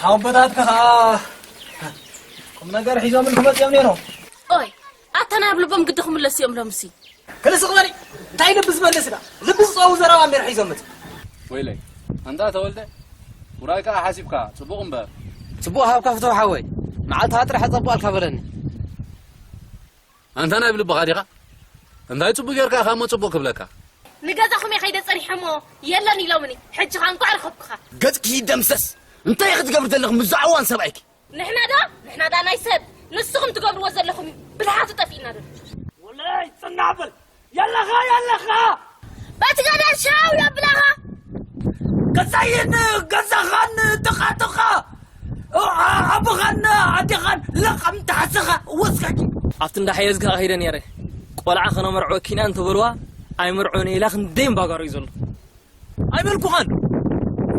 ኣቦታትካ ከዓ ቁም ነገር ሒዞምልኩም መፅዮም ነይሮም። ኦይ፣ ኣታ ናብ ልቦም ግዲ ክምለሱ እዮም ሎምሲ። ክልስቕ በሊ። እንታይ ልቢ ዝበልስ ዳ? ልቢ ዝፀው ዘረባ እምበር ሒዞም መፅዮም። ወይለይ፣ ኣንታ ተወልደ፣ ውራይካ ሓሲብካ፣ ጽቡቕ እምበር። ጽቡቕ ሃብካ ፍትው ሓወይ፣ መዓልትኻ ጥራሕ ጸቡቕ ኣልካ በለኒ። ኣንታ ናይ ብልብኻ ዲኻ? እንታይ ጽቡቕ ጌርካ ኢኻ እሞ ጽቡቕ ክብለካ? ንገዛኹም እየ ከይደ ጸኒሐ እሞ የለን ኢሎምኒ። ሕጂ ኸኣ እንቋዕ ረኸብኩኻ። ገጽኪ ይደምሰስ። እንታይ ኢኺ ትገብሪ ዘለኺ ምስ ዝዓዋን ሰብኣይኪ? ንሕና ዶ? ንሕና ዳ ናይ ሰብ? ንስኹም ትገብርዎ ዘለኹም እዩ። ብልሓቱ ጠፊእና ዶ? ወለይ ጽናዕ በል። የለኻ፣ የለኻ። በቲ ገደል ሻው የብላኻ። ገዛይን ገዛኻን ጥቓ ጥቓ። ኣ-፣ ኣቦኻን ኣዴኻን ለቐም ተሓስኻ ወስኸኪ። ኣብቲ እንዳ ሓየዝካ ከይደ ነይረ። ቆልዓ ከነመርዕወኪ ኢና እንተበልዋ፣ ኣይምርዕውን ኢላ ክንደይ እምባጓሮ እዩ ዘሎ። ኣይበልኩኻን።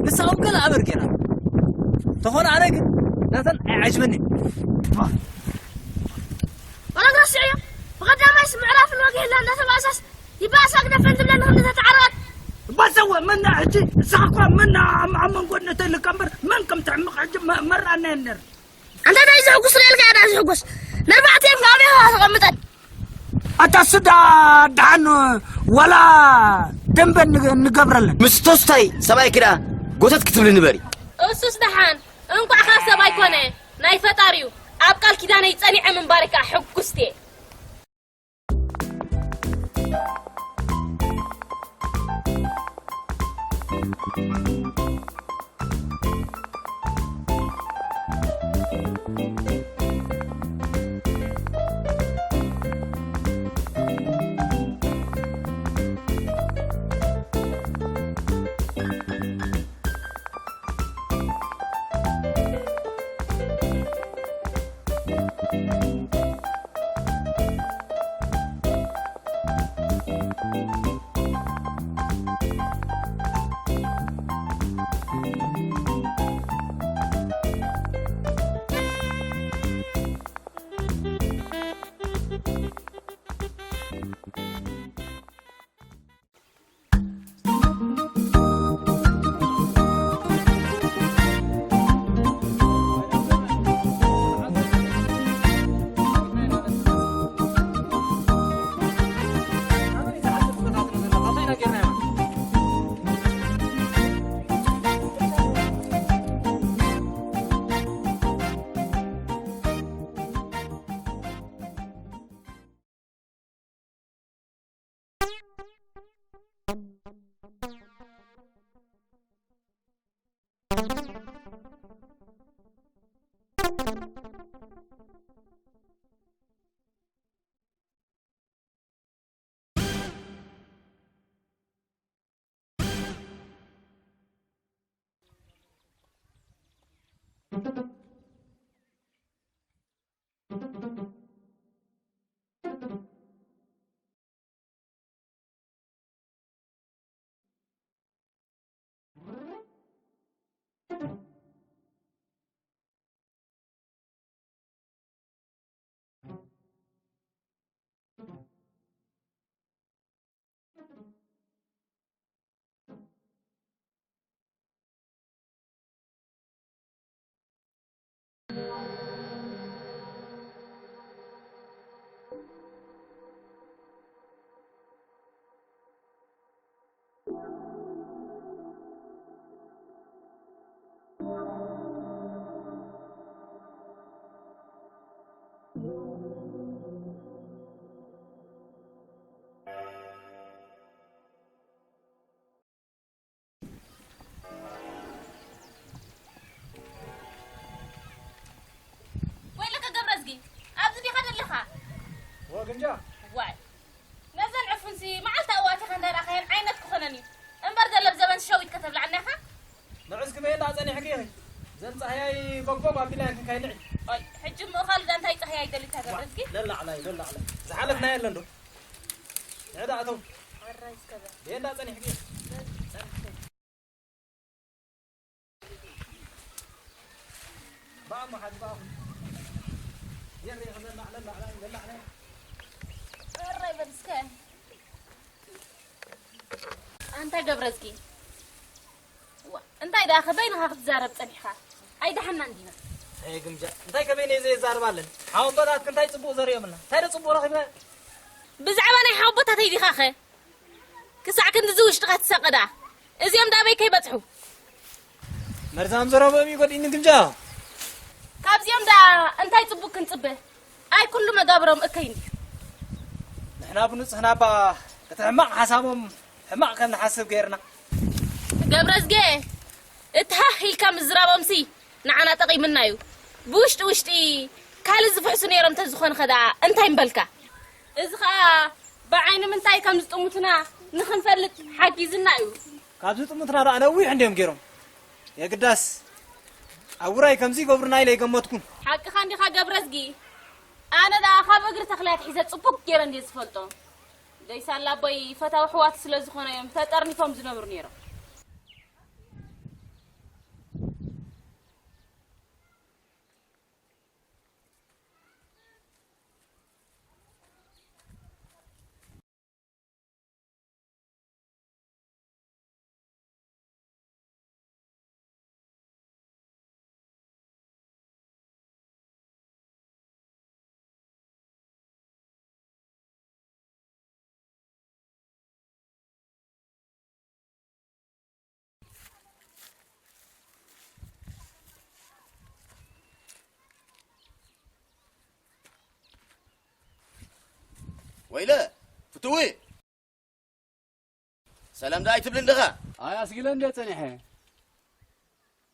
ንሳ እውን ገለ ኣበር ገይራ። ተኾነ ኣነ ግን ናተን ኣይዓጅበኒ። ወላ ረስዕዮ። ብቐዳማይስ ምዕራፍን ወግሕላ እናተባእሳስ ይባእሳ ግደፈን ትብለኒ ክንዲ ተተዓረቐት። ባሰወ መና ሕጂ ንስኻ እኳ መና ኣብ፣ ኣብ መንጎ ነተልካ እምበር መን ከም ትሕምቕ ሕጂ መ-፣ መርኣና የነር። ኣንታ እንታይ ዘሕጉስ ርእልካ እያ ዝሕጎስ? ነርባዕቲኦም ካብ ኣበይ ተቐምጠን? ኣታ ስዳ ደሓን ዋላ ደንበ ን-፣ ንገብረለን። ምስ ቶስታይ ሰብኣይኪ ደኣ ጎተት ክትብሊ ንበሪ። እሱስ ደሓን፣ እንቋዕ ኸኣ ሰብኣይ ኮነ፣ ናይ ፈጣሪ'ዩ። ኣብ ቃል ኪዳነይ ጸኒዐ ምንባረይ ከኣ ሕጉስቲ እየ። ወይለከ ገብረዝጊ፣ ኣብዚ ዲኻ ዘለኻ? ወግንጃ። ዋይ፣ ነዘን ዕፉንሲ መዓልቲ ኣዋቲኻ እንዳረኣኻየን ዓይነት ክኾነን እዩ። እምበር ዘለብ ዘበን ሸዊት ከተብልዓና ኢኻ? ንዑስ ክበየላ ጸኒሕኪ ኢኺ። ዘን ጻህያይ ቦግቦግ ኣቢላ ኢኺ ካይልዒ። ኣይ፣ ሕጂ ምእኻሉ ዳ እንታይ ጻህያይ ደሊታ ገብረዝጊ? ለላዕላይ፣ ለላዕላይ። ዝሓለፍና የለን ዶ? ንዕዳ ኣተው። ኣራይ እስከ በል። በየላ ጸኒሕኪ ኢኺ። በል፣ ጸኒሕኪ። በኣሞ ሓዚ በኣኹም። የርኢ ኸዘላዕለ ላዕለ፣ ላዕለ። እረይ በል እስከ። ኣንታ ገብረዝጊ። ዋ፣ እንታይ ደኣ ኸ በይንኻ ክትዛረብ ጸኒሕካ? ኣይደሓና እንዲና። ኣይ ግምጃ፣ እንታይ ከመይ ነይ ዘየዛርባ ኣለን? ሓወቦታት እንታይ ጽቡቕ ዘርእዮምና? እንታይ ዶ ጽቡቕ ረኺብና? ብዛዕባ ናይ ሓወቦታተይ ዲኻኸ? ክሳዕ ክንድዚ ውሽጥኻ ትሳቐ ደኣ? እዚኦም ደኣ ኣበይ ከይበጽሑ? መርዛም ዘረብኦም እዩ ጎዲእኒ ግምጃ። ካብዚኦም ደኣ እንታይ ጽቡቕ ክንጽበ? ኣይ ኩሉ መጋብሮም እከይ እንድዩ። ንሕና ብንጹህና እባ እቲ ሕማቕ ሓሳቦም ሕማቕ ከም ንሓስብ ገይርና። ገብረዝጌ፣ እቲ ሃህ ኢልካ ምዝራቦምሲ ንዓና ጠቒምና እዩ። ብውሽጢ ውሽጢ ካልእ ዝፍሕሱ ነይሮም ተዝኾንኸ ደኣ እንታይ ምበልካ? እዚ ኸኣ ብዓይኒ ምንታይ ከም ዝጥምቱና ንኽንፈልጥ ሓጊዝና እዩ። ካብ ዝጥምትና ደኣ ነዊሕ እንድዮም ገይሮም። የግዳስ ኣብ ውራይ ከምዚ ይገብሩና ኢለ ኣይገመትኩን። ሓቅኻ እንዲኻ ገብረዝጊ። ኣነ ደኣ ካብ እግሪ ተኽሊ ኣትሒዘ ጽቡቕ ገይረ እንድየ ዝፈልጦም። ደይሳላ ኣቦይ ፈታዊ ኣሕዋቱ ስለ ዝኾኑ እዮም ተጠርኒፎም ዝነብሩ ነይሮም። ወይለ ፍትዊ ሰላም ዶ ኣይትብልን ዲኻ? ኣይ ኣስጊለ እንድየ ጸኒሐ።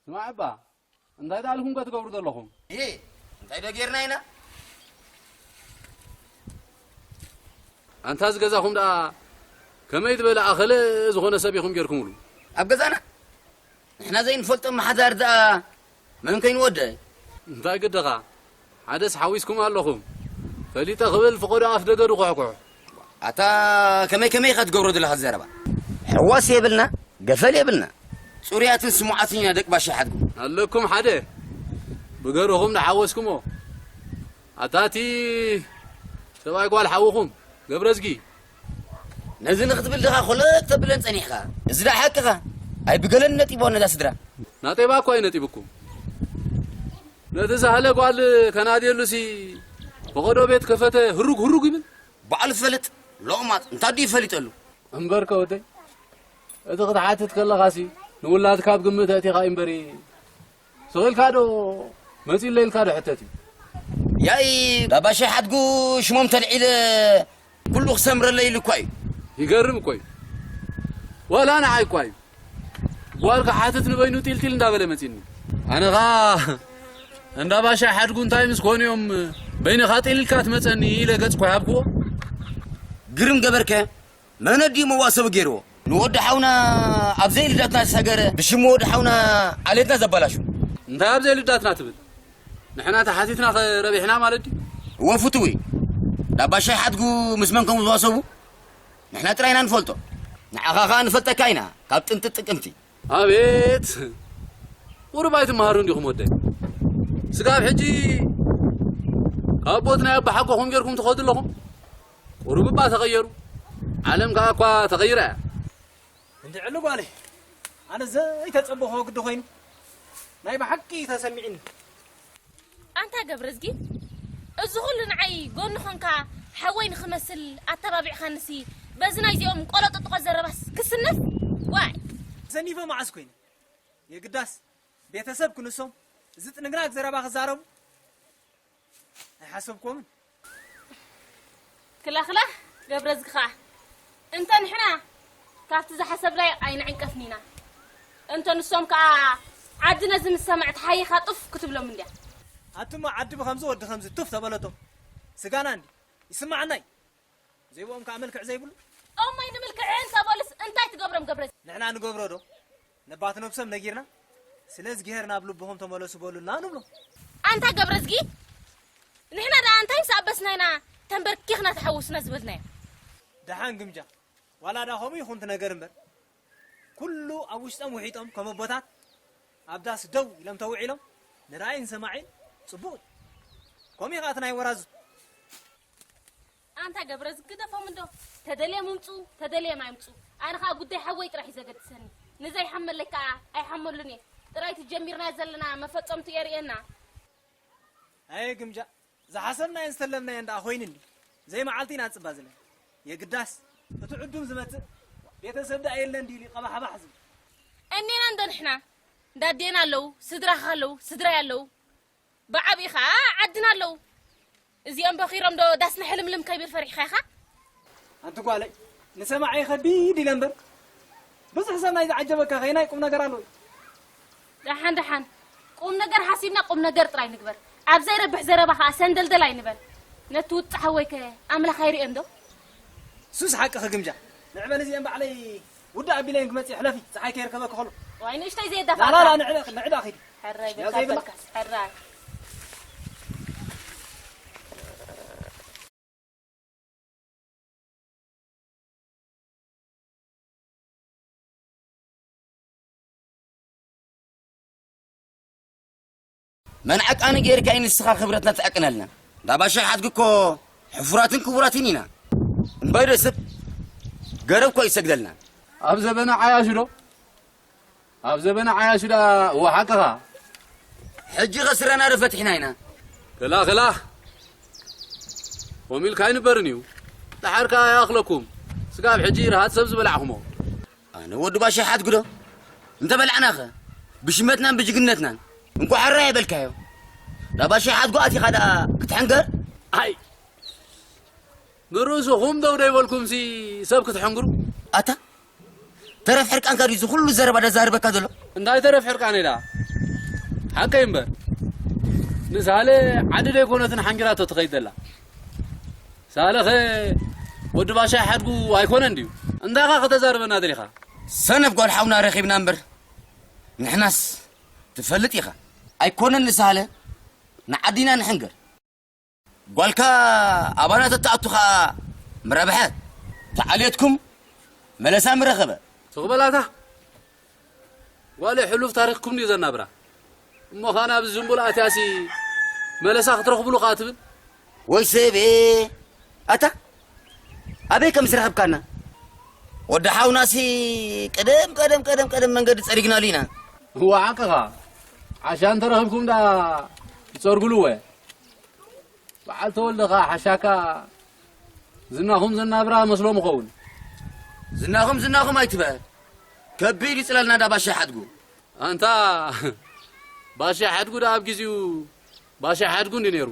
ስማዕ እባ እንታይ ደኣ ኢልኩም ከ ትገብሩ ዘለኹም? እሂ እንታይ ዶ ጌርና ኢና? ኣንታ እዚ ገዛኹም ደኣ ከመይ ዝበለ ኣኸለ ዝኾነ ሰብ ኢኹም ጌርኩምሉ? ኣብ ገዛና ንሕና ዘይንፈልጦ መሓዛር ደኣ መን ከይንወደ? እንታይ ግድኻ ሓደስ ሓዊስኩም ኣለኹም ፈሊጠ ክብል ፍቐዶ ኣፍ ደገ ድኹሕኩሕ። ኣታ ከመይ ከመይ ኢኻ ትገብሮ ዘለኻ ዘረባ? ሕዋስ የብልና ገፈል የብልና። ጽሩያትን ስሙዓትን ኢና ደቂ ባሻ ሓድጉ። ኣለኩም ሓደ ብገርኹም ድሓወስኩሞ ኣታ እቲ ሰብኣይ ጓል ሓውኹም ገብረዝጊ ነዚ ንኽትብል ድኻ ኮለል ተብለን ጸኒሕኻ። እዚ ደኣ ሓቅኻ። ኣይ ብገለን ነጢቦ ነዛ ስድራ። ናጤባ እኳ እዩ ነጢብኩም። ነቲ ሳህለ ጓል ከናድየሉሲ ፈቐዶ ቤት ከፈተ ህሩግ ህሩግ ይብል። ባዕሉ ትፈልጥ ሎቕማጽ እንታይ ድዩ ፈሊጠሉ? እምበርከ ወደይ እቲ ክትሓትት ከለኻሲ ንውላድካ ኣብ ግምት ኣእቲኻ እዩ እምበሪ ስቕ ኢልካ ዶ መጺለ ኢልካ ዶ ሕተት እዩ። ያኢ ባባሻይ ሓድጉ ሽሞም ተልዒለ ኩሉ ክሰምረለይ ኢሉ እኳ እዩ። ይገርም እኮ እዩ። ዋላ ንዓይ እኳ እዩ። ጓል ክሓትት ንበይኑ ጢልጢል እንዳበለ መጺኒ። ኣነ ኸኣ እንዳ ባሻ ሓድጉ እንታይ ምስ ኮኑ እዮም በይንኻ ጢል ኢልካ ትመጸኒ ኢለ ገጽ እኮ ይሃብክዎ። ግርም ገበርከ። መን ድዩ መዋሰቢ ገይርዎ? ንወዲ ሓውና ኣብ ዘይልዳትና ዝሰገረ ብሽሙ ወዲ ሓውና ዓሌትና ዘባላሹ። እንታይ ኣብ ዘይልዳትና ትብል? ንሕና ተሓቲትና ኸ ረቢሕና ማለት ድዩ? እወ ፍትዊ። ዳባሻይ ሓድጉ ምስ መን ከም ዝዋሰቡ ንሕና ጥራይ ኢና ንፈልጦ። ንዓኻ ኸኣ ንፈልጠካ ኢና ካብ ጥንቲ ጥቅምቲ። ኣቤት! ቁሩብ ኣይትመሃሩ እንዲኹም ወደይ። ስጋብ ሕጂ ካብ ቦት ናይ ኣቦሓጎኹም ጌርኩም ትኸዱ ኣለኹም። ቁሩብ እባ ተቐየሩ። ዓለም ከኣ እኳ ተቐይራ እያ። እንድዕሊ ጓለይ፣ ኣነ ዘይተጸበኽዎ ግዲ ኾይኑ ናይ ብሓቂ ተሰሚዕኒ። ኣንታ ገብረዝጊ፣ እዚ ኹሉ ንዓይ ጎኒ ኾንካ ሓወይ ንኽመስል ኣተባቢዕካንሲ በዚ ናይዚኦም ቆለጠጥቖ ዘረባስ ክስነፍ? ዋይ! ዘኒፈ መዓስ ኮይነ? የግዳስ ቤተሰብ ክንሶም እዚ ጥንግናግ ዘረባ ክዛረቡ ኣይሓሰብኩዎምን። ክላኽላ ገብረዝጊ ኸኣ እንተ ንሕና ካብቲ ዝሓሰብናዮ ኣይንዕንቀፍን ኢና። እንተ ንሶም ከኣ ዓዲ ነዚ ምስ ሰምዐት ሓይኻ ጡፍ ክትብሎም እንድያ። ኣቱማ ዓዲ ብኸምዚ ወዲ ኸምዚ ቱፍ ተበለቶም። ስጋና እንዲ ይስማዓና እዩ። ዘይብኦም ከኣ መልክዕ ዘይብሉ። እሞይ ንምልክዕ እንተ በሉስ እንታይ ትገብሮም ገብረዝጊ? ንሕና ንገብሮ ዶ? ነባት ነብሶም ነጊርና ስለ እዝግሄር ናብ ልብኹም ተመለሱ በሉልና ንብሎም። ኣንታ ገብረዝጊ ንሕና ደኣ እንታይ ምስ ኣበስና ኢና ተንበርኪኽና ተሓወሱና ዝበልናዮ? ደሓን ግምጃ ዋላ ደኣ ከምኡ ይኹን ትነገር እምበር ኩሉ ኣብ ውሽጦም ውሒጦም ከም ኣቦታት ኣብ ዳስ ደው ኢሎም ተውዒሎም ንርኣይን ሰማዒን ጽቡቕ እዩ። ከምኡ እዩ ኸኣ እቲ ናይ ወራዙት። ኣንታ ገብረዝጊ ግደፎም እንዶ ተደልዮም ይምጹ ተደልዮም ኣይምጹ ኣነ ኸኣ ጉዳይ ሓወይ ጥራሕ እዩ ዘገድሰኒ ንዘይሓመለይ ከኣ ኣይሓመሉን እየ ጥራይ ትጀሚርና ዘለና መፈጸምቱ የርእየና። ኣየ ግምጃ፣ ዝሓሰብናዮን ዝተለምናዮን ደኣ ኮይኑ እንዲ። ዘይመዓልቲ ኢና ንጽባ ዘለና። የግዳስ፣ እቲ ዕዱም ዝመጽእ ቤተሰብ ደኣ የለን ድዩ ኢሉ ቀባሕባሕ ዝብል። እኔና እንዶ ንሕና፣ እንዳ ኣዴና ኣለዉ፣ ስድራኻ ኣለዉ፣ ስድራይ ኣለዉ። ብዓብዪ ኸኣ ዓድና ኣለዉ። እዚኦም በኺሮም ዶ ዳስና ሕልምልም ከይብል ፈሪሕኻ ኢኻ? ኣንቲ ጓለይ፣ ንሰማዓይ ከቢድ ኢለ እምበር፣ ብዙሕ ሰብ ናይ ዝዓጀበካ ከይናይ ቁም ነገር ኣለዎ። ደሓን ደሓን፣ ቁም ነገር ሓሲብና ቁም ነገር ጥራይ ንግበር። ኣብ ዘይረብሕ ዘረባ ኸኣ ሰንደልደል ኣይንበል። ነቲ ውጽዕ ሓወይከ ኣምላኽ ኣይርእዮን ዶ? ሱስ ሓቅኺ ግምጃ። ንዕበል እዚአን ባዕለይ ውዳእ ኣቢለየን ክመጽእ ሕለፊ፣ ጸሓይ ከይርከበኪ ከሎ። ዋይ ንእሽተይ ዘየዳፋእካ። ላላላ ንዕዳ ንዕዳ ኺዲ። ሕራይ ያዘይ በልካ ብላ። በልካስ፣ ሕራይ። መን ዓቃኒ ጌርካ እዩ ንስኻ ክብረትና ትዕቅነልና? እንዳ ባሻይ ሓድጊ እኮ ሕፉራትን ክቡራትን ኢና። እምበይ ዶ ሰብ ገረብ እኮ ይሰግደልና። ኣብ ዘበነ ዓያሹ ዶ? ኣብ ዘበነ ዓያሹ ደኣ እወ ሓቅኻ። ሕጂ ኸ ስረና ዶ ፈቲሕና ኢና? ክላ ክላ። ከምኡ ኢልካ ኣይንበርን እዩ። ደሓር ከኣ ይኣኽለኩም። ስጋብ ሕጂ ርሃጽ ሰብ ዝበላዕኹሞ። ኣነ ወዲ ባሻይ ሓድጉ ዶ? እንተ በላዕናኸ? ብሽመትናን ብጅግነትናን። እንኳዕ ሕራይ ኣይበልካዮ። ናብ ባሻይ ሓድጉ ኣቲኻ ደኣ ክትሕንገር? ኣይ! ንርእስኹም ደው ደይበልኩምሲ ሰብ ክትሕንግሩ? ኣታ፣ ተረፍ ሕርቃንካ ድዩ እዚ ኩሉ ዘረባ ደዛርበካ ዘሎ? እንታይ ተረፍ ሕርቃነይ ደኣ? ሓቀይ እምበር። ንሳለ ዓዲ ደይኮነትን ሓንጊራቶ ትኸይድ ዘላ። ሳለኸ ወዲ ባሻይ ሓድጉ ኣይኮነን ድዩ? እንታይ ኢኻ ከተዛርበና ደሊኻ? ሰነፍ ጓል ሓውና ረኺብና እምበር፣ ንሕናስ ትፈልጥ ኢኻ። ኣይኮነን ንሳለ ንዓዲና ንሕንገር። ጓልካ ኣባና ተተኣቱ ኸኣ ምረብሐት። ተዓልየትኩም መለሳ ምረኸበ። ስቕ በላታ። ጓለይ ሕሉፍ ታሪኽኩም ድዩ ዘናብራ? እሞ ኸኣ ናብዚ ዝንቡል ኣትያሲ መለሳ ክትረኽቡሉ ኸኣ ትብል? ወይ ሰበ፣ ኣታ ኣበይ ከም ዝረኸብካና? ወዲ ሓውናሲ ቀደም፣ ቀደም፣ ቀደም፣ ቀደም መንገዲ ጸሪግናሉ ኢና። እዋ ሓቅኻ። ዓሻ እንተረኺብኩም ደኣ ትጸርጉሉ እወ። በዓል ተወልደ ኸኣ ሓሻካ ዝናኹም ዘናብራ መስሎም ይኸውን። ዝናኹም፣ ዝናኹም ኣይትበል። ከቢድ ይጽለልና ዳ ባሻ ሓድጉ። ኣንታ ባሻ ሓድጉ ደኣ ኣብ ግዜኡ ባሻ ሓድጉ እንዲ ነይሩ።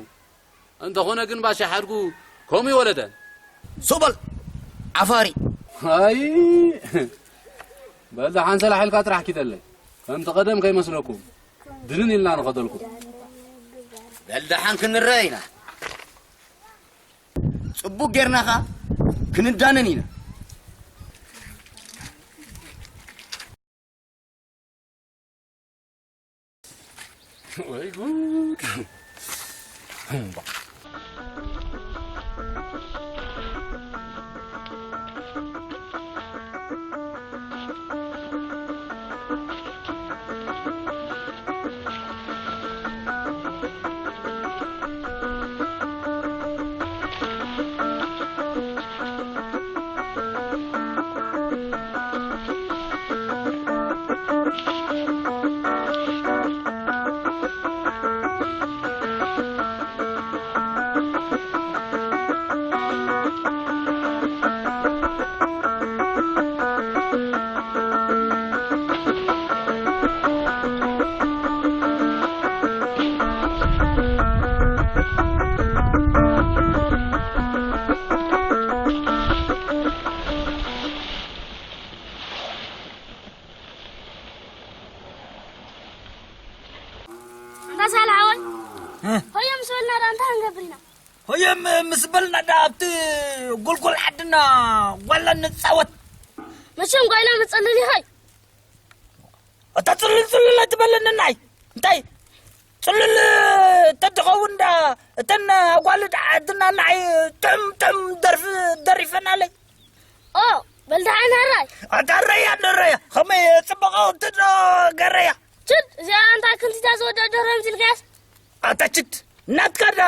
እንተኾነ ግን ባሻ ሓድጉ ከምኡ ይወለደ። ሱቕ በል ዓፋሪ። ኣይ፣ በል ደሓን ሰላሕ ኢልካ ጥራሕ ኪደለይ። ከምቲ ቀደም ከይመስለኩም። ድንን ኢልና ንኸደልኩም። በል ደሓን ክንረአ ኢና። ጽቡቕ ጌርና ኸኣ ክንዳነን ኢና። ወይ ጉድ! እምባ። እንዳ ሳልሓወይ፣ እ? ሆየ ምስ በልና ደኣ እንታይ ክንገብር ኢና? ሆየ ም-፣ ምስ በልና ደኣ ኣብቲ ጎልጎል ዓድና ጓላ ንጻወት። መቸም ጓይላ መጸለሊኸይ። እታ ጽልል ጽልል ኣይትበለኒ ናይ። እንታይ? ጽልል ተትኸውን ደኣ እተን ኣጓልድ ዓድና ንዓይ ጥዑም ጥዑም ደርፊ ደሪፈናለይ። ኦ፣ በል ደሓን ሕራይ። ኣታ ረያ እንዶ ረያ፣ ኸመይ ጽበቐ ወዲ ዶ ገረያ። ችድ፣ እዚኣ እንታይ ክንቲታ ዝወደእ ደርሆ ምዝልካያስ? ኣታ ችድ፣ ናትካ ዳ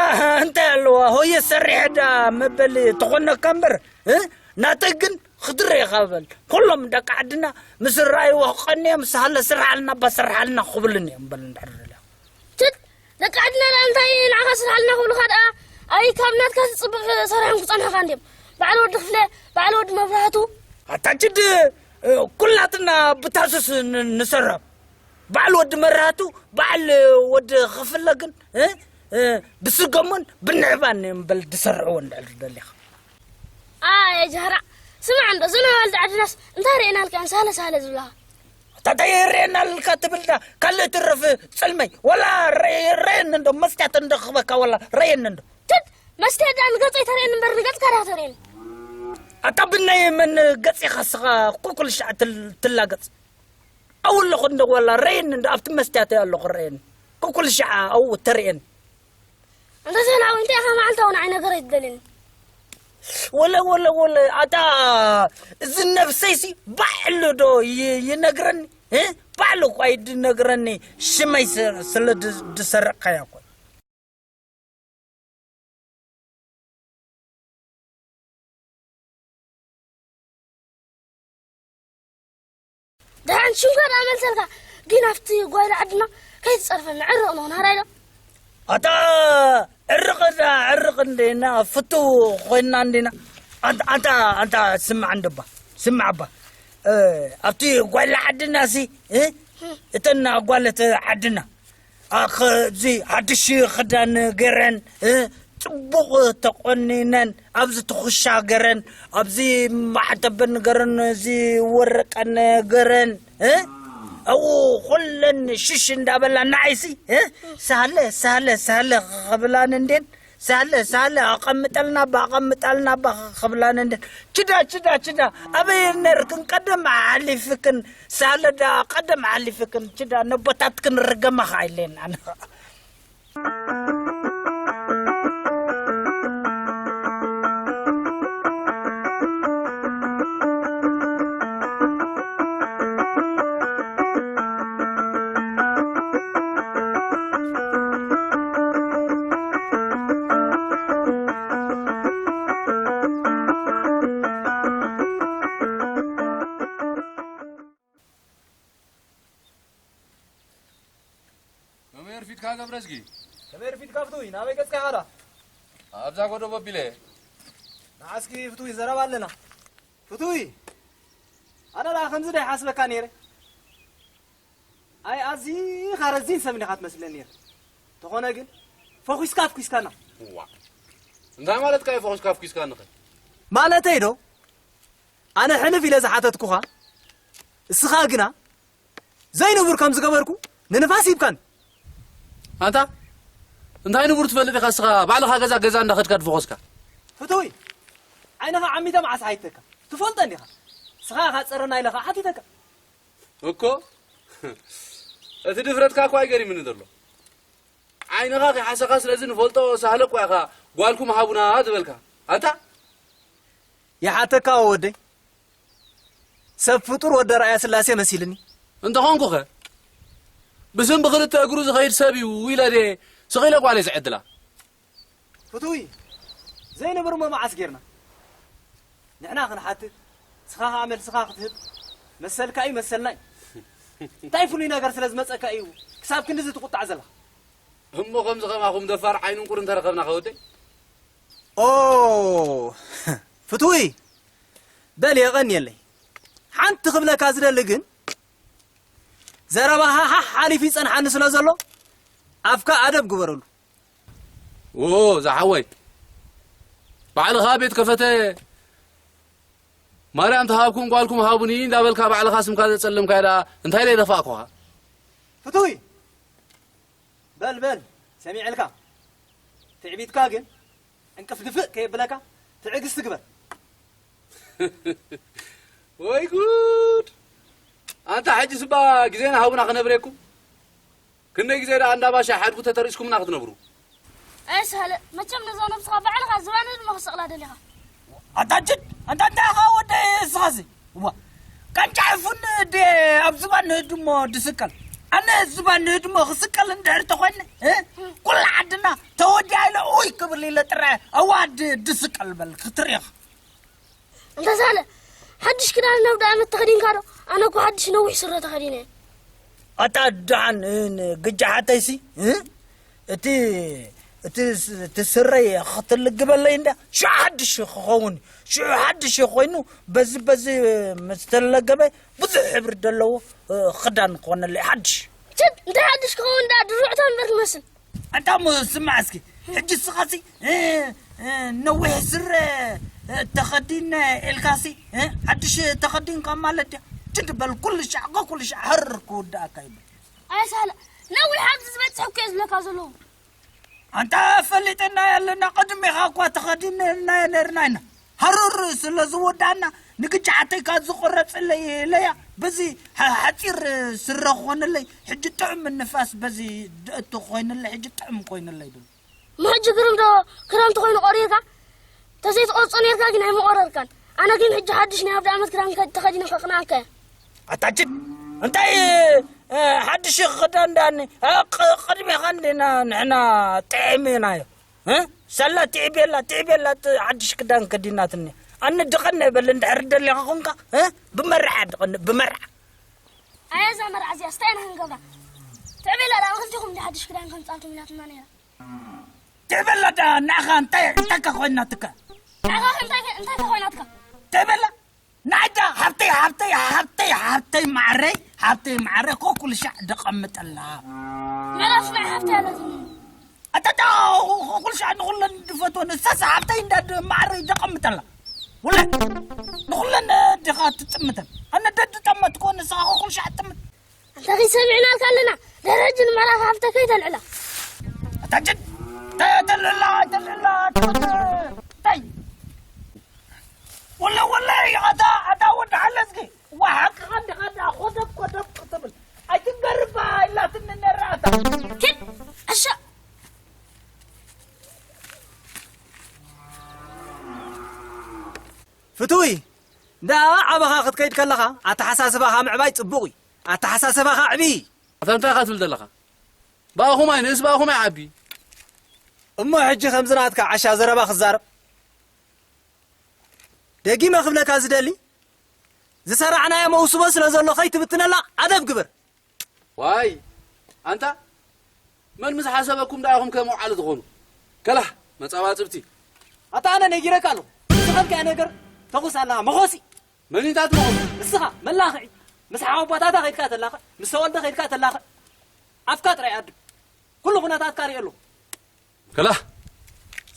እንታይ ኣለዋ? ሆየ ሰሪሐ ዳ መበሊ ተኾነካ እምበር፣ እ? ናተይ ግን ክትርኢ ኢኻ በል። ኩሎም ደቂ ዓድና ምስ ረኣይዎ ክቐንዮም፣ ሳህለ ስርሓልና እባ ስርሓልና ክብሉኒ እዮም በል እንድሕር ደልዮም። ትት፣ ደቂ ዓድና ደኣ እንታይ ንዓኻ ስርሓልና ክብሉኻ ደኣ? ኣይ ካብ ናትካ ዝጽብቕ ሰሪሖም ክጸንሑኻ እንድዮም። በዓል ወዲ ክፍለ፣ በዓል ወዲ መብራህቱ። ኣታ ችድ፣ እ፣ ኩላትና ብታሱስ ን-፣ ንሰረብ። በዓል ወዲ መብራህቱ፣ በዓል ወዲ ክፍለ ግን፣ እ፣ እ፣ ብስገሙን ብንዕባን እዮም በል ዝሰርሕዎ እንድሕር ደሊኻ። ኣየ ጃህራ፣ ስማዕ እንዶ፣ እዘን ኣዋልድ ዓድናስ እንታይ ርኤናልካ እየን ሳለ ሳለ ዝብላኻ? እንታይ ርኤናልካ ትብል ዳ? ካልእ ትረፍ ጽልመይ። ወላ ረ-፣ ረየኒ እንዶ፣ መስትያት እንዶ ክበካ፣ ወላ ረየኒ እንዶ። ትት፣ መስትያት ዳ ንገጸይ ተርእየኒ እምበር ንገጽካ ዳ ተርእየኒ? ኣታ ብናይ መን ገጽ ኢኻ ስኻ ኩኩል ሻዕ ትል-፣ ትላገጽ? ኣው ኣለኹ እንዶ፣ ወላ ረየኒ እንዶ፣ ኣብቲ መስትያት ኣለኹ ረየኒ። ኩኩል ሻዕ ኣው ተርእየኒ። እንተ ሰላዊ እንታይ ኢኻ መዓልታዊ ንዓይ ነገር ኣይትደልየኒ? ወለ፣ ወለ፣ ወለ፣ ኣታ እዚ ነብሰይሲ ባዕሉ ዶ ይ-፣ ይነግረኒ? እ? ባዕሉ እኳ እዩ ዝነግረኒ፣ ሽመይ ስ-፣ ስለ ድ-፣ ዝሰረቕካያ እኮ። ደሓን ሽምካ ደኣ መልሰልካ። ግን ኣብቲ ጓይላ ዓድና ከይትጸርፈና፣ ዕርቕ ንኹን፣ ሃራይ ዶ? ኣታ ዕርቕ ዳ ዕርቕ እንዴና፣ ፍቱው ኮይንና እንዴና። ኣንታ፣ ኣንታ፣ ኣንታ ስማዕ እንድባ፣ ስማዕ እባ። እ፣ ኣብቲ ጓይላ ዓድና ሲ፣ እ፣ እተን ኣጓለት ዓድና፣ ኣኸ-፣ እዚ ሓድሽ ክዳን ገረን፣ እ፣ ጽቡቕ ተቆኒነን፣ ኣብዚ ትኹሻ ገረን፣ ኣብዚ ማዕተበን ገረን፣ እዚ ወረቀን ገረን፣ እ፣ ኣብኡ ኩለን ሽሽ እንዳበላ ንዓይሲ፣ እ፣ ሳለ፣ ሳለ፣ ሳለ ክብላን እንዴን፣ ሳለ፣ ሳለ፣ ኣቐምጠልና ባ፣ ኣቐምጠልና ባ ክብላን እንዴን። ችዳ፣ ችዳ፣ ችዳ፣ ኣበይ ነርክን ቀደም ሓሊፍክን፣ ሳለ ዳ ቀደም ሓሊፍክን፣ ችዳ፣ ነቦታትክን ርገማ ኸዓ ኢለን ኣነ ኸዓ። ከመይ ኣርፊድካ ገብረዝጊ? ከመይ ኣርፊድካ ፍቱይ? ናበይ ገጽካ ኢኻ ዳ? ኣብዛ ጎደቦ ኣቢለ። ንዓስኪ ፍቱይ ዘረባ ኣለና። ፍቱይ! ኣነ ደኣ ከምዚ ዶ ይሓስበካ ነይረ? ኣይ ኣዚኻ ረዚን ሰብ እንዲኻ ትመስለኒ ነይረ። ተኾነ ግን ፈኹስካ ኣፍኩስካና። እዋ። እንታይ ማለትካ እዩ ፈኹስካ ኣፍኩስካኒ ኸ? ማለተይ ዶ? ኣነ ሕልፍ ኢለ ዝሓተትኩኻ፣ እስኻ ግና ዘይንቡር ከም ዝገበርኩ ንንፋስ ሂብካኒ። ኣንታ እንታይ ንቡር ትፈልጥ ኢኻ እስኻ ባዕልኻ ገዛ ገዛ እንዳኸድካ ትፈኾስካ? ፍትዊ፣ ዓይንኻ ዓሚተ መዓስ ሓቲተካ? ትፈልጦ እንዲኻ። እስኻ ኢኻ ጸረና ኢለ ኸኣ ሓቲተካ። እኮ እቲ ድፍረትካ እኮ ኣይገሪምኒ ዘሎ። ዓይንኻ ከይሓሰኻ ስለዚ ንፈልጦ ሳህለ እኮ ኢኻ ጓልኩም ሃቡና ዝበልካ። ኣንታ ይሓተካ ወደይ። ሰብ ፍጡር ወደ ራእያ ስላሴ መሲልኒ። እንተኾንኩኸ? ብስም ብኽልተ እግሩ ዝኸይድ ሰብ እዩ ኢለ ድየ ስቕ ኢለ ጓለይ ዝዕድላ? ፍቱይ፣ ዘይንብር እሞ መዓስ ጌርና? ንሕና ክንሓትት፣ ንስኻ ኸኣ መልስኻ ክትህብ፣ መሰልካ እዩ፣ መሰልና እዩ። እንታይ ፍሉይ ነገር ስለ ዝመጸካ እዩ ክሳብ ክንድዚ ትቁጣዕ ዘለኻ? እሞ ከምዚ ከማኹም ደፋር ዓይኒ እንቁር እንተረኸብና ከ ወደይ? ኦ፣ ፍቱይ፣ በል የቐንየለይ። ሓንቲ ክብለካ ዝደሊ ግን፣ ዘረባኻ ሓሕ ሓሊፉ ይጸንሓኒ ስለ ዘሎ፣ ኣፍካ ኣደብ ግበረሉ። ዎ፣ ዝሓወይ፣ ባዕልኻ ቤት ከፈተ፣ ማርያም ተሃብኩም ጓልኩም ሃቡኒ እንዳበልካ ባዕልኻ ስምካ ዘጸለምካዮ ደኣ እንታይ ኢለ ደፋእኩኻ? ፍቱይ! በል፣ በል፣ ሰሚዐልካ። ትዕቢትካ ግን ዕንቅፍ ድፍእ ከየብለካ ትዕግስቲ ግበር። ወይ ጉድ! ኣንታ ሕጂስ እባ ግዜና ሃቡና ክነብረኩም። ክንደይ ግዜ ደኣ እንዳ ባሻ ሓድጉ ተተሪስኩምና ክትነብሩ? ኣይ ሳለ፣ መቸም ነዛ ነብስኻ ባዕልኻ ዝባን ህድሞ ክሰቕላ ደሊኻ። ኣታ ጅድ፣ ኣንታ እንታይ ኢኻ ወደይ እስኻሲ? እዋ፣ ቃንጫ ይፉን ድየ ኣብ ዝባን ህድሞ ድስቀል? ኣነ ዝባን ህድሞ ክስቀል እንድሕር ተኾይነ፣ እ? ኩላ ዓድና ተወዲኣ ኢለ ኡይ ክብል ኢለ ጥራይ ኣዋድ ድስቀል በል ክትሪኻ። እንተ ሳለ፣ ሓድሽ ክዳን ነብዳ ዓመት ተኸዲንካ ዶ? ኣነ እኮ ሓድሽ ነዊሕ ስረ ተኸዲነ። ኣታ ደሓን፣ እ፣ ን-፣ ግጃ ሓተይሲ፣ እ? እቲ፣ እቲ ስ-፣ እቲ ስረይ ክትልግበለይ እንዳ፣ ሽዑ ሓድሽ ክኸውን፣ ሽዑ ሓድሽ ኮይኑ፣ በዚ፣ በዚ ምስ ተለገበ ብዙሕ ሕብሪ ዘለዎ፣ እ፣ ክዳን ክኾነለይ ሓድሽ። ችድ፣ እንታይ ሓድሽ ክኸውን ደኣ፣ ድሩዕታ እምበር ትመስል። ኣታ እሞ ስማዕ እስኪ፣ ሕጂ እስኻሲ፣ እ፣ እ፣ ነዊሕ ስረ፣ እ፣ ተኸዲነ ኢልካሲ፣ እ፣ ሓድሽ ተኸዲንካ ማለት ድያ? ችድ በል፣ ኩሉ ሻዕ፣ ኩሉ ሻዕ፣ ሃር ክውድኣካ ይብል። ኣይ ሳላ፣ ነዊሕ ኣብዚ ዝበጽሕ እኮ እየ ዝብለካ ዘለኹ። ኣንታ ፈሊጥና ያለና፣ ቅድሜኻ እኳ ተኸዲንና ነርና ኢና። ሃሩር ስለ ዝወዳእና፣ ንግጫዓተይ ካብ ዝቆረጽለይ ኢለያ፣ በዚ ሓ-፣ ሓጺር ስረ ክኾነለይ፣ ሕጂ ጥዑም ንፋስ በዚ ድእቱ ኮይነለይ፣ ሕጂ ጥዑም ኮይነለይ ድሉ። እሞ ሕጂ ግርም ዶ ክረምቲ ኮይኑ ቆሪርካ? ተዘይትቆርጾ ኔርካ ግን ኣይምቆረርካን። ኣነ ግን ሕጂ ሓድሽ ናይ ኣብዲ ዓመት ክዳን ከ-፣ ተኸዲነ ከቕንኣካ እየ። ኣታ ችድ፣ እንታይ፣ እ፣ ሓድሽ ክዳን ዳኒ? እ፣ ቅ-፣ ቅድሜኻ እንዲና ንሕና ጥዒምናዮ። እ? ሰላ ትዕቤላ፣ ትዕቤላ፣ ት-፣ ሓድሽ ክዳን ከዲናትኒ። ኣነ ድቐነ በል እንድሕር ደሊኻ ኾንካ፣ እ? ብመርዓ ድቐነ፣ ብመርዓ። ኣየ እዛ መርዓ እዚኣ፣ ስታይ ኢና ክንገብራ? ትዕቤላ ደኣ፣ ንኽልቲኹም እንዲ ሓድሽ ክዳን ከምጻልኩም ኢላትና ነይራ። ትዕቤላ ደኣ፣ ንዓኻ እንታይ፣ እንታይ ከ ኮይናትካ? ንዓኻ ከ እንታይ፣ እንታይ ከ ኮይናትካ? ትዕቤላ? ናይዳ ሃብተይ፣ ሃብተይ፣ ሃብተይ፣ ሃብተይ ማዕረይ፣ ሃብተይ ማዕረይ፣ ኮኩል ሻዕ ደቐምጠላ። መላስ ናይ ሃብተይ ኣለትኒ። ኣታታ፣ ኮኩል ሻዕ ንኹለን ድፈትወን፣ ንሳስ ሃብተይ እንዳ ድ-፣ ማዕረይ ደቐምጠላ። ወለ፣ ንኹለን ዲኻ ትጥምተን። ኣነ ደድ ጠመትኮ፣ ንስኻ ኮኩል ሻዕ ጥምት። ኣንታ ከይሰሚዕናልካ ኣለና። ደረጅን መራኻ ሃብተ ከይተልዕላ። ኣታ ጅን፣ ተ-፣ ተልዕላ፣ ተልዕላ፣ ተልዕላ። እንታይ? ወለ፣ ወለ፣ ኣታ፣ ኣታ ወዲ ሓለዝጊ። ዋ፣ ሓቅኻ እንዲኻ፣ ኣታ ኮተብ፣ ኮተብ ክትብል። ኣይትንገርባ ኢላትኒ ነራ፣ ኣታ። ኪድ፣ ዕሻ። ፍቱይ፣ እንዳ ዓበኻ ክትከይድ ከለኻ፣ ኣተሓሳስባኻ ምዕባይ ጽቡቕ እዩ። ኣተሓሳስባኻ ዕብይ። ኣታ እንታይ ኢኻ ትብል ዘለኻ? ብኣኹም ኣይንእስ፣ ብኣኹም ኣይዓቢ። እሞ ሕጂ ከምዚ ናትካ ዓሻ ዘረባ ክዛረብ? ደጊመ ክብለካ ዝደሊ፣ ዝሰራዕናዮ መውስቦ ስለ ዘሎ ከይትብትነላ ኣደብ ግበር። ዋይ፣ ኣንታ መን ምስ ሓሰበኩም ደኣ ኢኹም ከም መውዓሊ ትኾኑ? ከላህ መጻባጽብቲ። ኣታ ኣነ ነጊረካ ኣለኹ። ዝኸልካዮ ነገር ተኹስ ኣለኻ፣ መኾሲ። መን እዩ እንታይ ትመኾሲ? ንስኻ መላኽዒ። ምስ ሓወቦታታ ከይድካ ተላኽዕ፣ ምስ ተወልደ ከይድካ ተላኽዕ። ኣፍካ ጥራይ ኣድም። ኩሉ ኩነታትካ ሪኦ ኣለኹ። ከላህ፣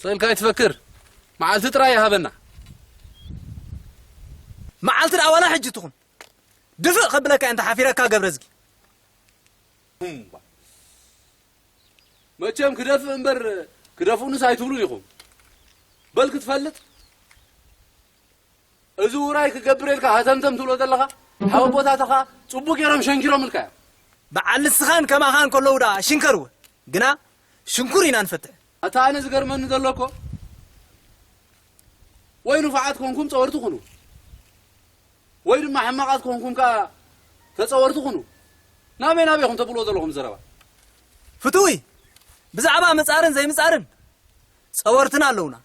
ስእልካ ኣይትፈክር። መዓልቲ ጥራይ ይሃበና። መዓልቲ ደኣ ዋላ ሕጂ ትኹን። ድፍእ ከብለካ እንተ ሓፊረካ ገብረዝጊ። እምባ። መቸም ክደፍእ እምበር ክደፍኡንስ ኣይትብሉን ኢኹም። በል ክትፈልጥ፣ እዚ ውራይ ክገብር ኢልካ ሃተምተም ትብሎ ዘለኻ፣ ሓወቦታትኻ ጽቡቕ ገይሮም ሸንኪሮምልካ እዮም። በዓል ንስኻን ከማኻን ከለዉ ደኣ ሽንከርዎ። ግና ሽንኩር ኢና ንፈትሕ። ኣታ ኣነ ዝገርመኒ ዘሎ እኮ፣ ወይ ንፉዓት ኮንኩም ጸወርቲ ኩኑ፣ ወይ ድማ ሕማቓት ኮንኩም ከኣ ተጸወርቲ ኩኑ። ናበይ ናበይ ኢኹም ተብልዎ ዘለኹም ዘረባ? ፍቱውይ፣ ብዛዕባ ምጻርን ዘይምጻርን ጸወርትና ኣለውና።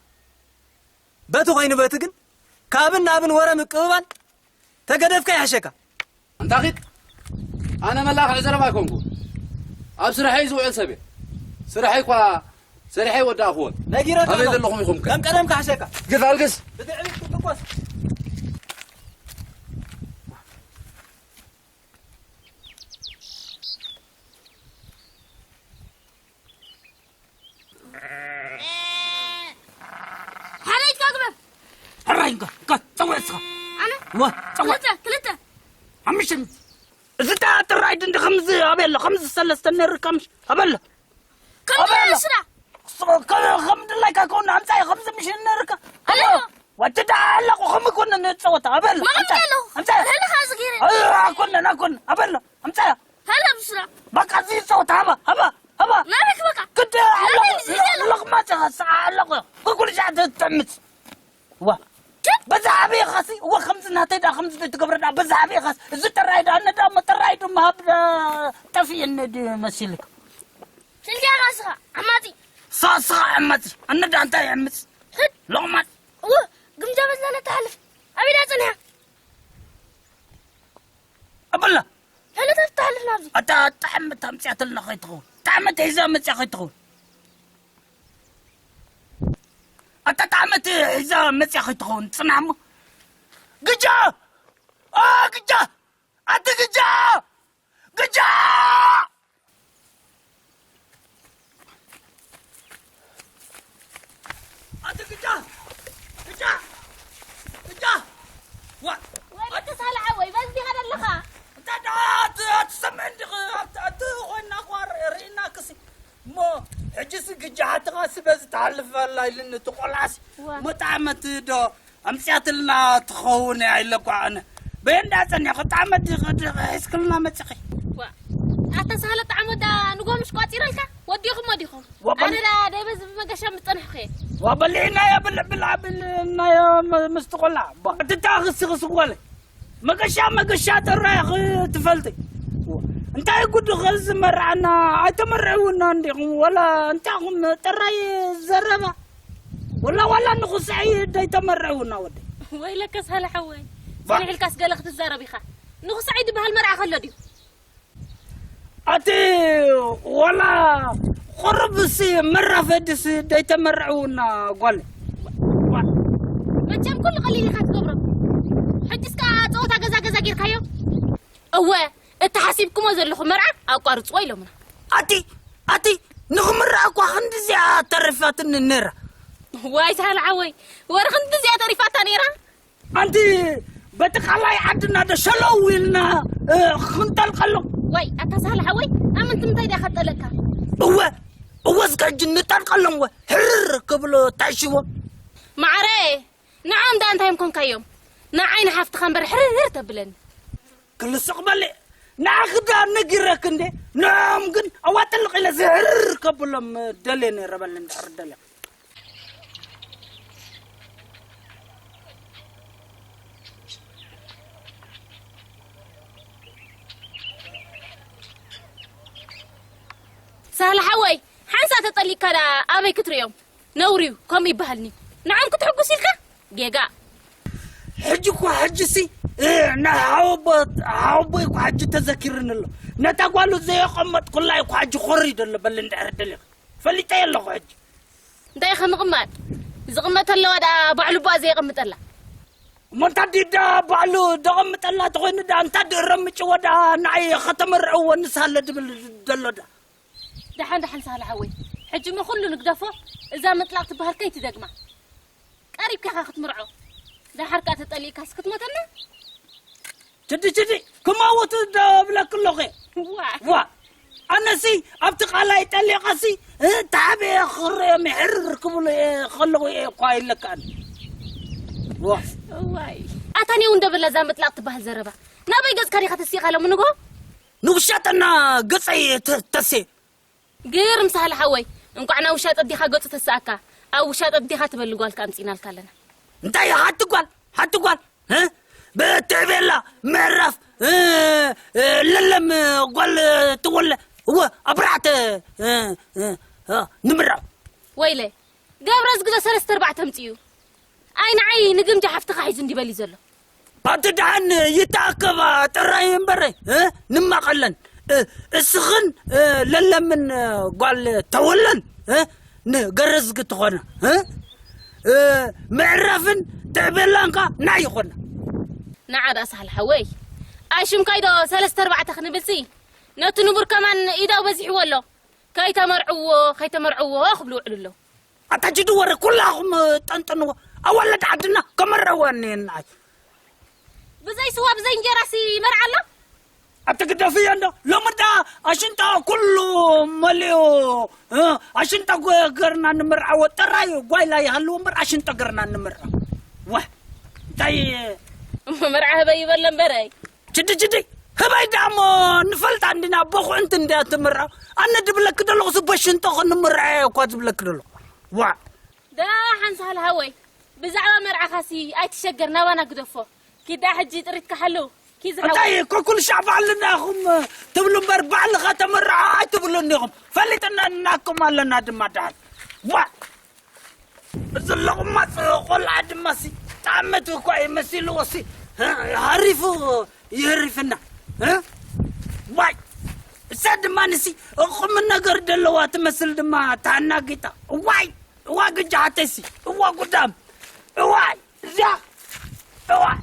በቲ ኮይኑ በቲ ግን ካብን ናብን ወረ ምቅብባል ተገደፍካ ይሕሸካ። ኣንታ ኺድ፣ ኣነ መላኽዒ ዘረባ ኣይኮንኩን። ኣብ ስርሐይ ዝውዕል ሰብ እየ። ስርሐይ እኳ ሰሪሐ ኣይወዳእኽዎን። ነጊረካ ኣበይ ኣለኹ። ዘለኹም ኢኹም ከ? ከም ቀደምካ ሕሸካ። ግፍ ኣልግስ። ብትዕቢት ክትኮስ። ሓረይትካ ግበር። ሕራይ እንካ፣ እንካ፣ ጸውዕ እስኻ። ኣነ? እወ፣ ጸውዕ። ክልተ፣ ክልተ። ሓሙሽተ ሚእቲ። እዚ ደኣ ጥራይ ድንዲ ከምዚ ኣበይ ኣሎ? ከምዚ ሰለስተ ነርካ ምሽ? ኣበይ ኣሎ? ከምዚ ኣበይ ኣሎ? ስራ። ስ-፣ ከ-፣ ከም ድላይካ ከውን ኣምጻይ ከምዚ ምሽ ነርካ? ኣበይ ኣሎ? ኣበይ ኣሎ? ወዲ ደኣ ኣለኹ፣ ከም ኮነ ንጸወታ። ኣበይ ኣሎ? መቐመጥ ኣምጻይ። ኣለኹ። ኣምጻይ። ኣለኻ ዝጊሪ። ኣይ፣ ኣኮነን፣ ኣኮነን። ኣበይ ኣሎ? ኣምጻያ። ሃላ ብስራ። በቃ እዚ ጸወታ ሃባ፣ ሃባ፣ ሃባ። ናበይ ክበቃ? ግድ ናበይ ኣለኹ። እዚ ዘሎ? ለቕማጽ ኢኻ፣ ሰዓ ኣለኹ። ኩኩል ሻዕ ትጥምት። ዋ። ቸ! በዛ ዓበይ ኢኻሲ፣ እወ፣ ከምዚ ናተይ ደኣ፣ ከምዚ ትገብረ ደኣ፣ በዛ ዓበይ ኢኻስ። እዚ ጥራይ ደኣ፣ ኣነ ደኣ፣ እሞ ጥራይ ድማ ሃብ ደኣ፣ ጠፊእኒ ድዩ መሲልክ? ስልኪ ኢኻ እስኻ፣ ዓማጺ። ሳ-፣ እስኻ ዓማጺ። ኣነ ደኣ እንታይ ይዕምጽ? ሂድ። ለቕማጽ። እወ፣ ግምጃ በዝላለ ትሓልፍ። ኣበይ ደኣ ጸኒሓ? ኣበላ። ሕልታት ትሓልፍ ናብዚ። ኣታ ጣዕሚ ታምጽያትልና ከይትኸውን። ጣዕሚ ተሒዛ መጽያ ከይትኸውን። ኣታ ጣዕሚ ተሒዛ መጽያ ከይትኸውን። ጽናሕ እሞ። ግጃ! ኦ፣ ግጃ! ኣቲ ግጃ! ግጃ! ኣቲ ግጃ! ግጃ! ግጃ! ዋ! ወይ ኣቲ ሳልዓ ወይ፣ በዚ ዲኻ ዘለኻ? እንታይ ደኣ ኣት-፣ ኣትሰምዕን ዲኺ? ኣት-፣ ኣቲ ኮይና እኳ ር-፣ ርኢና ክሲ። እሞ ሕጂስ ግጃ ሓትኻ ሲ በዚ ትሓልፍ ኣላ ኢልኒ እቲ ቆልዓሲ። ዋ። መጣዕመቲ ዶ ኣምጽያትልና ትኸውን እያ ኢለኳ ኣነ። በየንዳ ጸኒሕኺ ጣዕመ ዲኺ ዲኺ ሒዝክልና መጺኺ? ዋ፣ ኣታ ሳህለ ጣዕመ ዳ ንጎምሽ ቋጺረልካ? ወዲኹሞ ዲኹም? ወበል- ኣነ ዳ ደበዝ ብመገሻ ምጸንሕኹ እየ። ወበሊዕናዮ ብልዕ ብልዓ ብልናዮ ም-፣ ምስቲ ቆልዓ። ባ፣ እቲ ታኽሲ ክስወለ። መገሻ፣ መገሻ ጥራይ ክትፈልጢ። እንታይ ጉድ ኸዚ መርዓና ኣይተመርዕውና እንዲኹም? ወላ እንታኹም ጥራይ ዘረባ? ወላ፣ ዋላ ንኹስዒ ደይተመርዕውና ወደይ። ወይለከ ሳልሕ ሓወይ፣ ባ- ጸኒሕልካስ ገለ ክትዛረብ ኢኻ። ንኹስዒ ዝበሃል መርዓ ከሎ ድዩ? ኣቲ ዋላ ቁሩብሲ መራፈድሲ ደይተመርዕውና ጓል። መቸም ኩሉ ቀሊል ኢኻ ትገብሮ። ሕጅስ ከኣ ጸወታ ገዛ ገዛ ጌርካዮ። እወ፣ እቲ ሓሲብኩሞ ዘለኹም መርዓ ኣቋርጽዎ ኢሎምና። ኣቲ፣ ኣቲ፣ ንኽምርዓ እኳ ክንድዚኣ ተሪፋትኒ ነይራ። ዋይ ሳልሕ ሓወይ፣ ወረ ክንድዚኣ ተሪፋታ ነይራ። ኣንቲ በቲ ካልኣይ ዓድና ዶ ሸለው ኢልና፣ እ፣ ክንጠልቀሎም? ወይ ኣታ ሳልሕ ሓወይ፣ ኣመንቲ ምንታይ ዲኻ ትጠለካ? እወ፣ እወ፣ እስከ ሕጂ ንጠልቀሎም ወ፣ ሕርር ክብሉ ታሽዎም። ማዕረ፣ ንዓም ደኣ እንታይ እዮም ኮንካዮም? ንዓይ ንሓፍትኻ እምበር ሕርር ተብለኒ። ክልስቕ በሊ፣ ንዓኺ ደኣ ነጊረክ እንዴ? ንዕኦም ግን ኣዋጥልቕ ኢለ ዝሕርር ከብሎም ደልየ ነይረ በሊ እንድሕር ደልያ። ሳልሕ ሓወይ፣ ሓንሳእ ተጠሊእካ ደኣ ኣበይ ክትርእዮም? ነውሪ እዩ፣ ከምኡ ይበሃልኒ። ንዓም ክትሕጉስ ኢልካ? ጌጋ። ሕጂ እኮ፣ ሕጂሲ፣ እ፣ ናይ ሓወቦ-፣ ሓወቦይ እኮ ሕጂ ተዘኪርኒ ኣሎ። ነታ ጓሉ ዘየቐመጥኩላ እኮ ሕጂ ኮሪዶ ኣሎ፣ በል እንድሕር ደሊኻ። ፈሊጠዮ ኣለኹ ሕጂ። እንታይ ኢኻ ምቕማጥ? ዝቕመጥ ኣለዋ ደኣ ባዕሉ እባ ዘየቐምጠላ። እሞ እንታ ድዩ ደኣ ባዕሉ ደቐምጠላ ተኾይኑ ደኣ፣ እንታ ድእ ረምጭዎ ደኣ ንዓይ ከተመርዕዎ ንስሃለ ድብል ደሎ ደኣ። ደሓን ደሓን ሳህለ ሓወይ፣ ሕጂ እሞ ኩሉ ንግደፎ፣ እዛ ምጥላቕ ትበሃል ከይትደግማ። ቀሪብካ ኢኻ ክትምርዖ። ደሓር ከኣ ተጠሊእካስ ክትሞተና? ችዲ ችዲ፣ ክመውት ዶ እብለኪ ኣለኹ። ዋ። ዋ። ኣነሲ ኣብቲ ቃላይ ጠሊቐሲ፣ እ፣ ተሓቢኤ ክርእዮም ሕርር ክብሉ እየ ከለኹ እየ እኳ ይለካኒ። ዋ። ዋይ። ኣታ ኔው እንደ በላ እዛ ምጥላቕ ትበሃል ዘረባ። ናበይ ገጽካ ዲኻ ተሲእካ ሎሚ ንግሆ? ንውሻጠና ገጸይ ተ-፣ ተሴ። ግርም ሳህለ ሓወይ፣ እንቋዕ ናብ ውሻጠ ኣዴኻ ገጹ ተሰኣካ። ኣብ ውሻጠ ኣዴኻ ትበሊ ጓልካ ኣምጺእናልካ ኣለና። እንታይ ሓንቲ ጓል፣ ሓንቲ ጓል፣ እ? ብትዕቤላ ምዕራፍ፣ እ፣ እ፣ ለለም ጓል ትወለ፣ እወ፣ ኣብራዕተ፣ እ፣ እ፣ እ፣ ንምራው። ወይለ፣ ገብረ ዝግዞ ሰለስተ ኣርባዕተ ኣምጺኡ። ኣይ ንዓይ ንግምጃ ሓፍትኻ ሒዙ እንዲበል እዩ ዘሎ። ኣቲ ደሓን ይተኣከባ ጥራይ እምበር፣ እ፣ ንማቐለን፣ እ፣ እስኽን፣ እ፣ ለለምን፣ እ፣ ጓል ተወለን፣ እ፣ ንገረዝጊ ትኾና፣ እ፣ እ፣ ምዕራፍን ትዕቤላንካ ናይ ይኾና። ንዓ ደኣ ሳህል ሓወይ፣ ኣይ ሽምካይ ዶ ሰለስተ ኣርባዕተ ክንብልሲ፣ ነቲ ንቡር ከማን ኢዳው በዚሕዎ ኣሎ። ከይተመርዕዎ፣ ከይተመርዕዎ ክብሉ ውዕሉ ኣለዉ። ኣታ ጅዲ ወረ ኩላኹም ጠንጥንዎ። ኣዋለድ ዓድና ከመረዋ እኒአና። ብዘይ ስዋ ብዘይ እንጀራሲ ይመርዓ ኣሎ? ኣቲ ግደፍዮ እንዶ። ሎሚ ደኣ ኣሽንጣ ኩሉ መሊኡ፣ እ፣ ኣሽንጣ ጎ-፣ ገርና ንምርዓዎ ጥራይ ጓይላ ይሃልዎ እምበር ኣሽንጣ ገርና ንምርዓ። ዋ፣ እንታይ እሞ መርዓ ህበይ ይበለ እምበረይ። ችዲ ችዲ፣ ህበይ ደኣ እሞ ንፈልጣ እንዲና፣ በኹዕንቲ እንድያ ትምርዖ። ኣነ ድብለኪ ደለኹ፣ ስበ ሽንጦ ክንምርዐ እኳ ዝብለኪ ደለኹ። ዋ። ደሓን ሳህል ሃወይ፣ ብዛዕባ መርዓኻሲ ኣይትሸገር፣ ናባና ግደፎ። ኪዳ ሕጂ ጥሪትካ ሓሉ፣ ኪድ ዝሓወይ። እንታይ፣ ኮኩል ሻዕ ባዕልና ኢኹም ትብሉ እምበር፣ ባዕልኻ ተመርዖ ኣይትብሉን ኢኹም። ፈሊጥና እናኩም ኣለና ድማ ደሓን። ዋ። እዚ ለቑማፅ ቆልዓ ድማሲ ጣዕመቱ እኳ እዩ መሲልዎሲ፣ ሃሪፉ ይህሪፍና። እ? ዋይ! እሳ ድማ ንሲ ቁም ነገር ደለዋ ትመስል ድማ ታናጊጣ። ዋይ! እዋ ግጃ ሓተሲ! እዋ ጉዳም! እዋይ! እዚኣ! እዋይ!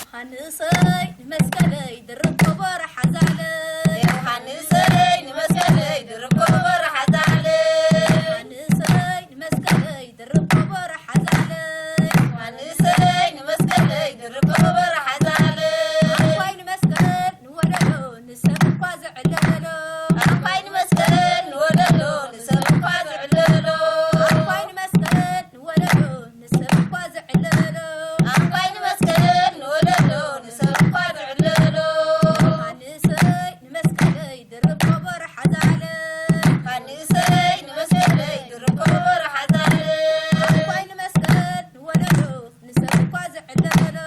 ዮሃንሰይ ንመስቀለይ ድርብ ከበሮ ሓዛለይ። ዮሃንሰይ ንመስቀለይ ድርብ ከበሮ ሓዛለይ። ዮሃንሰይ ንመስቀለይ ድርብ ከበሮ ሓዛለይ። ዮሃንሰይ ንመስቀለይ ድርብ ከበሮ ሓዛለይ። ኣንኳይ ንመስቀል ንወለዶ ንሰብ እኳ ዝዕለሎ። ኣንኳይ ንመስቀል ንወለዶ ንሰብ እኳ ዝዕለሎ። ኣንኳይ ንመስቀል ንወለዶ ንሰብ እኳ ዝዕለሎ። ኣንኳይ ንመስቀል ንወለዶ ንሰብ እኳ ዝዕለሎ። ዮሃንሰይ ንመስቀለይ ድርብ ከበሮ ሓዛለይ። ዮሃንሰይ ንመስቀለይ ድርብ ከበሮ ሓዛለይ። ኣንኳይ ንመስቀል ንወለዶ ንሰብ እኳ ዝዕለሎ።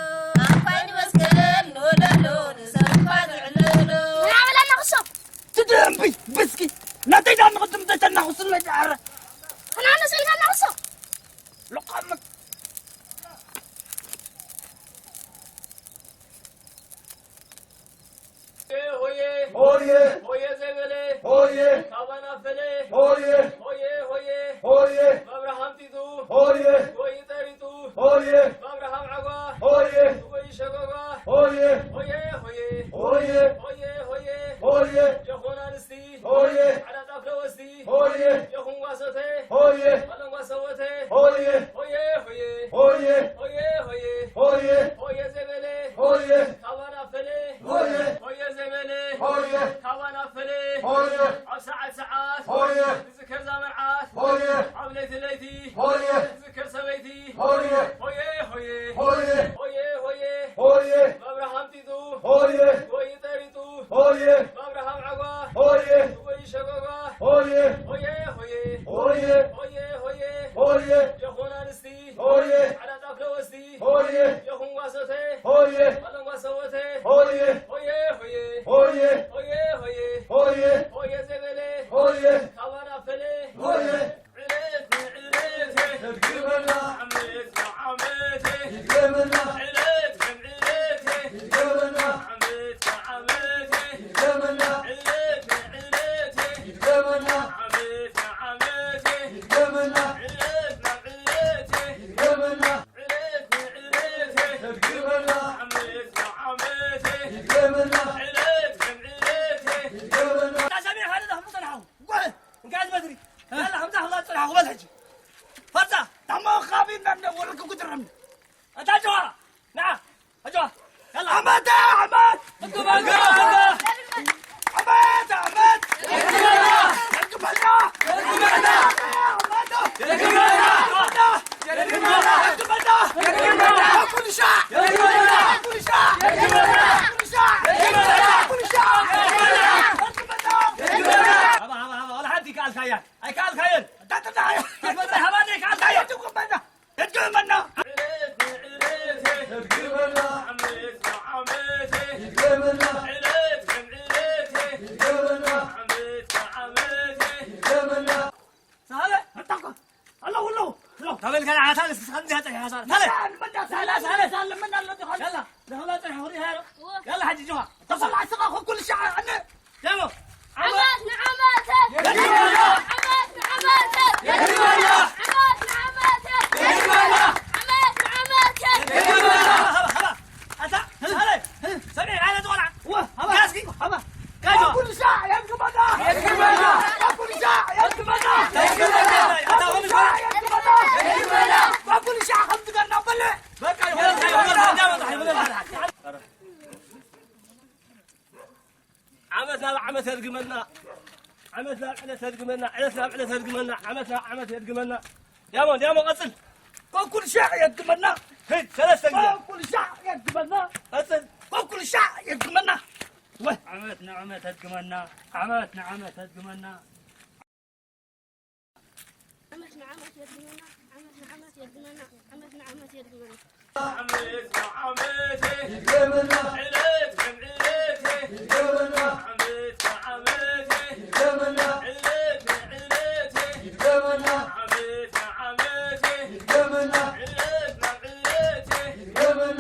ኣንኳይ ንመስቀል ንወለዶ ንሰብ እኳ ዝዕለሎ። ናበላ ነኽሶ። ትደንቢ ብስኪ ናተይ ዳ ንቕድም ዘይተናኽሱ ነጃረ። ናነሱ ኢልና ነኽሶ። ልቐምት። ሆየ ሆየ ሆየ ዘይበለ ሆየ ካባና ፈለ ሆየ ሆየ ሆየ ሆየ መብርሃም ጢጡ ሆየ ጎይ ጠሪጡ ሆየ መብርሃም ዓጓ ሆየ ጎይ ሸጎጓ ሆየ ሆየ ሆየ ሆየ ሆየ ሆየ ሆየ የኾና ንስቲ ሆየ ዓዳ ጣፍ ለወስቲ ሆየ የኹን ጓሰተ ሆየ ኣለን ጓሰወተ ሆየ ሆየ ሆየ ሆየ ሆየ ሆየ! ኣብ ሰዓት ሰዓት ሆየ! ዝዝከር ዛመርዓት ሆየ! ኣብ ለይቲ ለይቲ ሆየ! ዝዝከር ሰበይቲ ሆየ! ሆየ ሆየ! ሆየ! ሆየ ሆየ! ሆየ! መብርሃ ኣምጢጡ ሆየ! ጎይ ጠሪጡ ሆየ! መብርሃ ኣብ ዓጓ ሆየ! ጎይ ሸጎጓ ሆየ! ሆየ ሆየ! ሆየ! ሆየ ሆየ! ሆየ! የኾን ኣንስቲ ሆየ! ዓዳ ጣፍ ለወስቲ ሆየ! የኹን ጓሶተ ሆየ! ኣለም ጓሰወተ ሆየ! ሆየ ሆየ! ሆየ! ሆየ ሆየ! ሆየ! ሆየ ዘበለ ሆየ! ካባና ፈለ ሆየ! ዕለት ንዕለተ እድግመና ዓመት ንዓመተ ይድገመና ዕለት ንዕለተ ይድገመና ዓመት ንዓመተ ይድገመና ዕለት ንዕለተ ይድገመና ዓመት ንዓመተ ይድገመና ዕለት ናብ ዕለተ ይድገመና ዕለት ንዕለተ እድግመና ዓመት ንዓመተ ይድገመና ዕለት ንዕለተ ይድገመና። ሰሚዕካ ዶ ተኽብር ጸንሓ? እንካ ዝመትሪ ያላ ከምዛ ከምዛ ጽንሓ ክበል ሕጂ ፈርዛ ታሞ ካቢ እናንደ ወርክ ጉድረም ኣታ ጀዋ ና ኣጆዋ ያላ ዓመት ዓመት ዓመት ዓመት ኣይከኣልካያን ኣይከኣልካያን ሃባኒ ኣይከኣልካያን እድግመና እድግመና ዓመት ዓመት እድግመና ዕለት ከም ዕለት እድግመና ዓመት ዓመት እድግመና ሳለ መጣኳ ኣለዉ ኣለዉ ኣለዉ ተበልካ ንዓታ ንስኻ እንዲያ ጸኒሓ ሳለ ሳለ መጣ ሳለ ሳለ ሳለ መጣ ኣለዉ ዲኻ ያላ ንኽላ ጸኒሓ ወዲ ሃሮ ያላ ሓጂ ጆሃ ተሰላ ስኻ ኩሉ ሻዕ ኣነ ደሞ ዓመት ንዓመት ዓመት ንዓመት ዓመት ንዓመት ዓመት ንዓመት ኣታ ሃለ ሰሚዕ ኣነ ዝቆልዓ ወ ሃባ ጋስኪ ሃባ ጋጆ ኩሉ ሻዕ የድግመና የድግመና ኩሉ ሻዕ የድግመና ኩሉ ሻዕ የድግመና ኩሉ ሻዕ ከም ዝገርና በለ በቃ ይሆን ዓመት ናብ ዓመት የድግመና ዓመት ናብ ዕለት የድግመና ዕለት ናብ ዕለት የድግመና ዓመት ናብ ዓመት የድግመና ዲያሞ ዲያሞ ቀጽል ኮኩል ሻዕ የድግመና ሂድ ሰለስተ ግዜ ኮኩል ሻዕ የድግመና ቀጽል ኮኩል ሻዕ የድግመና ዓመት ንዓመት የድግመና ዓመት ንዓመት የድግመና ዓመት ንዓመት የድግመና ዓመት ንዓመት የድግመና ዓመት ንዓመት የድግመና ዓመት ንዓመት ይድገመና